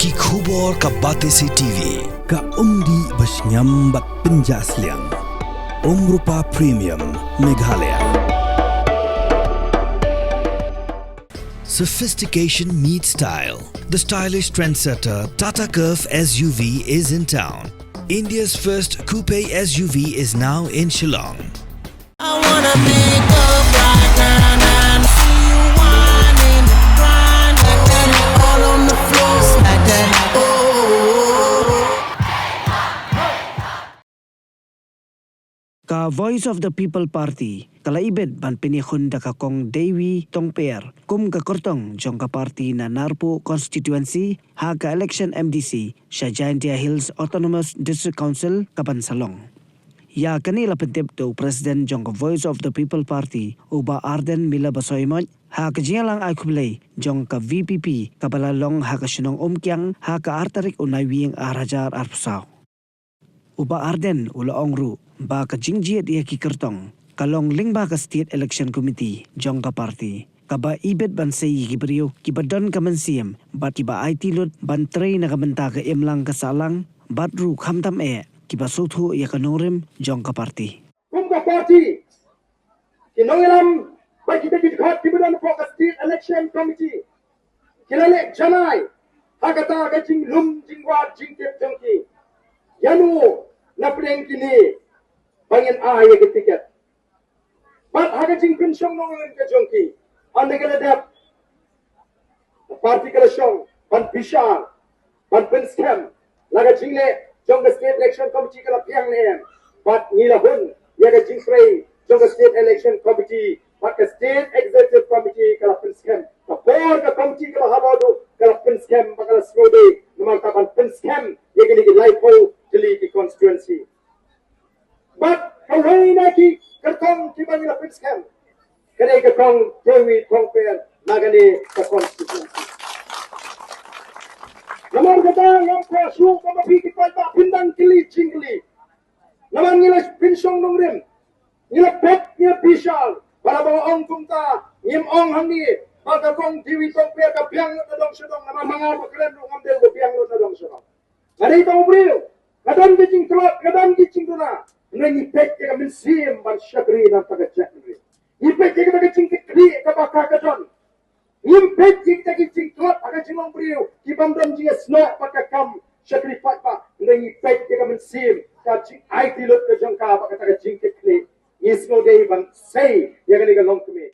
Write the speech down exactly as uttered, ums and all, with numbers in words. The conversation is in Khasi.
Ki khubor ka Batesi T V. Ka umdih ba shngiam bad pynjah sliang. Umrupa Premium Meghalaya. Sophistication meets style. The stylish trendsetter Tata Curvv S U V is in town. India's first coupe S U V is now in Shillong. I wanna make up right now, now. See you whining, grinding, all on the floor, smack that. Oh. Ka Voice of the People Party ka la ibit ban pynïakhun da ka Kong Dewi Tongper kum ka kyrtong jong ka party na Narpuh constituency ha ka election M D C sha Jaintia Hills Autonomous District Council ka ban sa long. Ïa kane la pyntip da u President jong ka Voice of the People Party, u Bah Ardent Miller Basaiawmoit, ha ka jingïalang ai khublei jong ka V P P kaba la long ha ka shnong Umkiang ha ka ar tarik u Naiwieng ar hajar arphew saw. U Bah Ardent u la ong ruh ba ka jingjied ïa ki kyrtong ka long lyngba ka State Election Committee jong ka party, kaba ibit ban sei ïa ki briew kiba don ka mynsiem bad kiba aiti lut ban trei na ka bynta ka imlang ka sahlang, bad ruh khamtam eh kiba sngewthuh ïa ka nongrim jong ka party. Kum ka party, ki nongïalam bad kita ki dkhot kiba don hapoh ka State Election Committee ki la leh janai ha kata ka jinglum jingwad jingtip jong ki, ïano na pdeng kine ba ngin ai ïa ka tiket. Bad ha ka jingpynshong nongrim ka jong ki, hynda ka la dep, ka party ka la shong ban bishar, ban pynskhem la ka jingleh jong ka State Election Committee ka la biang ne em, bad ngi la hun ïa ka jingtrei jong ka State Election Committee bad ka State Executive Committee ka la pynskhem. Ka por ka committee ka la halor ruh ka la pynskhem bad ka la sngewdei namar ka ban pynskhem ïa kine ki laiphew tylli ki constituency. Bad kawei na ki kyrtong kiba ngi la pynskhem ka dei ka Kong Dewi Tongper na kane ka constituency. Namar kata ngam kwah shuh ba ma phi ki paidbah phin dang kylli jingkylli. Namar ngi la pynshong nongrim, ngi la peit, ngi la bishar, ba la ba nga ong kumta, ngim ong hangne ba ka Kong Dewi Tongper ka biang lut na dong sha dong, namar ma nga ba kren ruh ngam dei ba biang lut na dong sha dong. Nga dei tang u briew, nga don ki jingtlot, nga don ki jingduna. Hynrei ngi peit ïa ka mynsiem ban shakri na ka bynta ka jaitbynriew. Ngi peit ïa kata ka jingkitkhlieh kaba ka ka don. Ngim peit ïa kita ki jingtlot ha ka jinglong briew, ki bym don jingïasnoh bad ka kam shakri paidbah. Hynrei ngi peit ïa ka mynsiem, ka jingaiti lut ka jong ka bad kata ka jingkitkhlieh. Ngi sngewdei ban sei ïa kane ka longkmie.